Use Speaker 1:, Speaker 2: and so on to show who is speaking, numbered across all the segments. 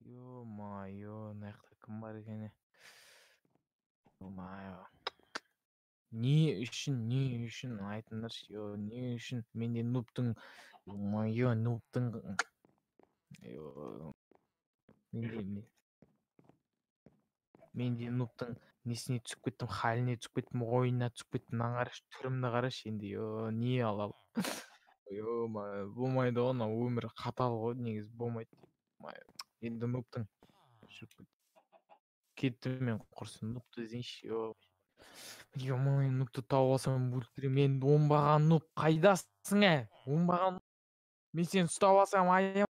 Speaker 1: Ё-моё, мына жақта кім бар екен, е? Ё-моё. Не үшін, не үшін, айтыңдаршы, ё, не үшін? Менде нубтың, ё-моё, нубтың, ё, менде нубтың несіне түсіп кеттім, халіне түсіп кеттім, ойынына түсіп кеттім. Мынаны қарашы, түрімді қарашы енді, ё, не алам? Ё-моё, болмайды ғой, мынау өмір қатал ғой, негізі болмайды. Енді нубтың кетті, мен құрсын нубты іздейінші, ё. Ё-моё, нубты тауып алсам, өлтіремін. Енді оңбаған нуб, қайдасың, ә? Оңбаған, мен сені ұстап алсам, аяғым.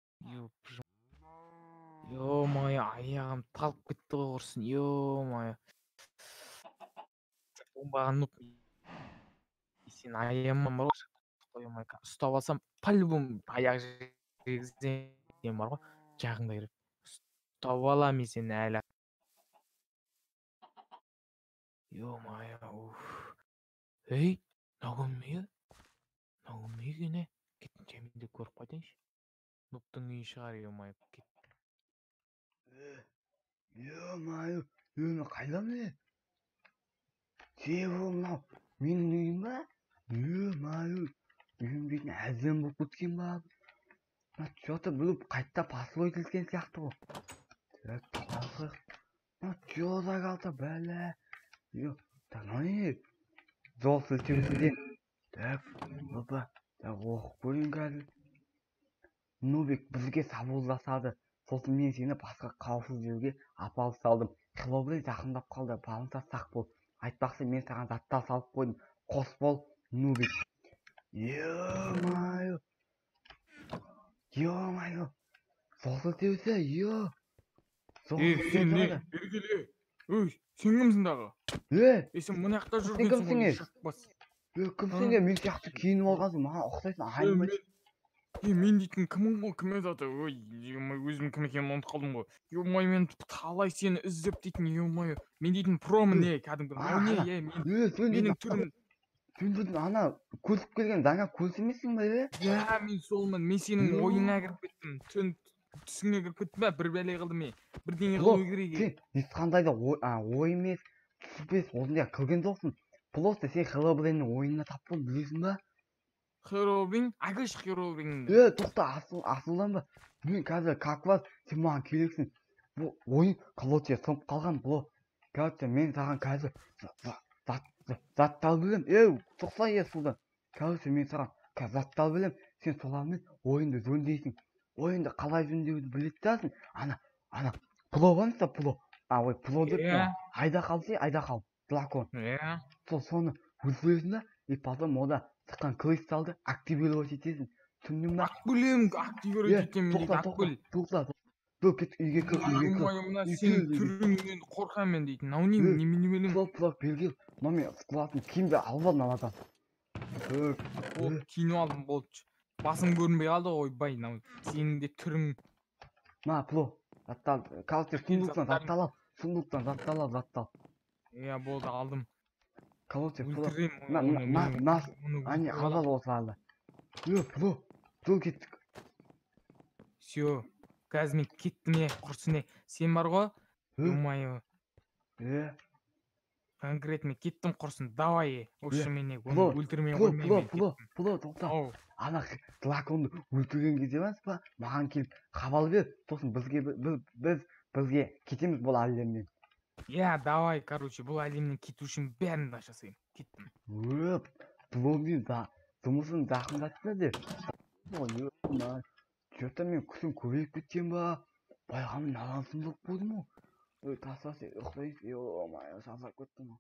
Speaker 1: Ё-моё, аяғым талып кетті ғой құрсын, ё-моё. Оңбаған нуб, сені аямам бар ғой, ё-моё, ұстап алсам, по-любому таяқ жегіземін бар ғой, жағыңда кіріп. Ұстап аламын мен сені әлі. Ё-моё, уф. Ей, мынау кім үй? Мынау кім үй екен, е? Кеттім, жаймендеп көріп қайтайыншы. Нубтың үйі шығар, ё-моё, кет.
Speaker 2: Ё-моё, е, мен қайдамын, е? Себебі мынау менің үйім ба? Ё-моё, үйім дейтін әбден болып кеткен ба? Мына чё-то бұл қайта построить еткен сияқты ғой. Так, талқы. Мына чё за қалта, бәле? Ё, так, мынау не? Жол сілтеусізден. Так, опа, так, оқып көрейін қазір. Нубик бізге шабуыл жасады. Сосын мен сені басқа қауіпсіз жерге апарып салдым. Херобрин жақындап қалды, барынша сақ бол. Айтпақшы, мен саған заттар салып қойдым. Қос бол, Нубик. Ё-моё. Ё-моё. Жол сілтеусі, ё. Жол
Speaker 3: Ей, сен не?
Speaker 2: сілтеусі.
Speaker 3: Бері кел, ей. Өй, сен кімсің дағы?
Speaker 2: Е,
Speaker 3: Ей, сен мына жақта
Speaker 2: сен
Speaker 3: жүргенсің
Speaker 2: кімсің,
Speaker 3: ғой,
Speaker 2: е?
Speaker 3: ешек бас.
Speaker 2: Е, кімсің, е? Мен сияқты киініп алғансың, маған ұқсайсың,
Speaker 3: Ей,
Speaker 2: айырмай.
Speaker 3: Ей, мен дейтін кіммін ғой, кім еді аты? Ой, ё-моё, өзім кім екенімді ұмытып қалдым ғой. Ё-моё, мен талай сені іздеп дейтін, ё-моё. Мен дейтін промын, е, кәдімгі. Мынау не,
Speaker 2: Ана,
Speaker 3: е, мен
Speaker 2: е, сен
Speaker 3: менің
Speaker 2: дейтін,
Speaker 3: түрім.
Speaker 2: Сен дейтін ана көсіп келген жаңа көз емессің ба, е?
Speaker 3: Иә, мен солмын. Мен сенің
Speaker 2: Ё.
Speaker 3: ойыңа кіріп кеттім. Түн түсіңе кіріп кеттім ба, бір бәле қылдым, е. Бірдеңе
Speaker 2: Бро,
Speaker 3: қылу керек, е.
Speaker 2: сен ешқандай да ой емес, түс емес, осындай кірген жоқсың. Просто сен Херобриннің ойынына тап болдың, білесің ба?
Speaker 3: Херобрин? Әкелші Херобринді.
Speaker 2: Е, тоқта, асылданба. Мен қазір как раз сен маған керексің. Бұл ойын, короче, сынып қалған, бро. Короче, мен саған қазір затты алып беремін. Ей, тоқта, е, судан. Короче, мен саған қазір затты алып беремін. Сен солармен ойынды жөндейсің. Ойынды қалай жөндеуді білетін шығарсың. Ана, пло бар емес пе, пло? А, ой, пло деп
Speaker 3: Иә.
Speaker 2: Айдаһар ше, айдаһар, дракон.
Speaker 3: Иә.
Speaker 2: Сол соны өлтіресің да, и потом ода шыққан кристаллды активировать етесің. Түсіндің ба?
Speaker 3: Аккүлем активировать
Speaker 2: Е,
Speaker 3: етемін дейді,
Speaker 2: тоқта, тоқта,
Speaker 3: аккүл.
Speaker 2: тоқта, тоқта. Кет, үйге кір, үйге кір.
Speaker 3: Ё-моё, мына
Speaker 2: Үйге
Speaker 3: сенің
Speaker 2: кір, үйге.
Speaker 3: түріңнен қорқамын мен дейтін. Мынау не,
Speaker 2: Е,
Speaker 3: немене?
Speaker 2: Пло, пло, бері кел. Мына мен складын киімді алып алдым анадан. Так,
Speaker 3: Болды,
Speaker 2: е.
Speaker 3: киініп алдым, болды. Басың көрінбей қалды ғой, ойбай, мынау сенің де түрің.
Speaker 2: Ма, пло, затты ал. Короче,
Speaker 3: Үлкен
Speaker 2: сундуктан
Speaker 3: заттарың.
Speaker 2: затты ал. Сундуктан затты ал, затты ал.
Speaker 3: Иә, болды, алдым.
Speaker 2: Короче, пло,
Speaker 3: Өлтіремін
Speaker 2: на,
Speaker 3: оны,
Speaker 2: на,
Speaker 3: мен
Speaker 2: на,
Speaker 3: оны
Speaker 2: ане,
Speaker 3: өлтіріп
Speaker 2: алып
Speaker 3: аламын.
Speaker 2: ал осыларды. Е, пло, жол кеттік.
Speaker 3: Всё, қазір мен кеттім, е, құрсын, е. Сен бар ғой,
Speaker 2: Е?
Speaker 3: ё-моё.
Speaker 2: Е.
Speaker 3: Конкретно мен кеттім, құрсын, давай, е. В общем, мен оны
Speaker 2: Пло,
Speaker 3: өлтірмей
Speaker 2: пло,
Speaker 3: қоймаймын,
Speaker 2: пло,
Speaker 3: мен
Speaker 2: пло,
Speaker 3: кеттім.
Speaker 2: пло, тоқта.
Speaker 3: Ау.
Speaker 2: Ана драконды өлтірген кезде емес па, маған келіп хабар бер, сосын бізге, біз бізге кетеміз бұл әлемнен.
Speaker 3: Иә, давай, короче, бұл әлемнен кету үшін бәрін де жасаймын. Кеттім.
Speaker 2: Өп, блогин да, жұмысын жақындатты де. Ой, чё-то мен күшім көбейіп кеткен ба? Байқамай мынаған сұмдық болдым ғой. Ой, тасташы, ұйықтайыншы, ё-моё, шаршап кеттім ғой.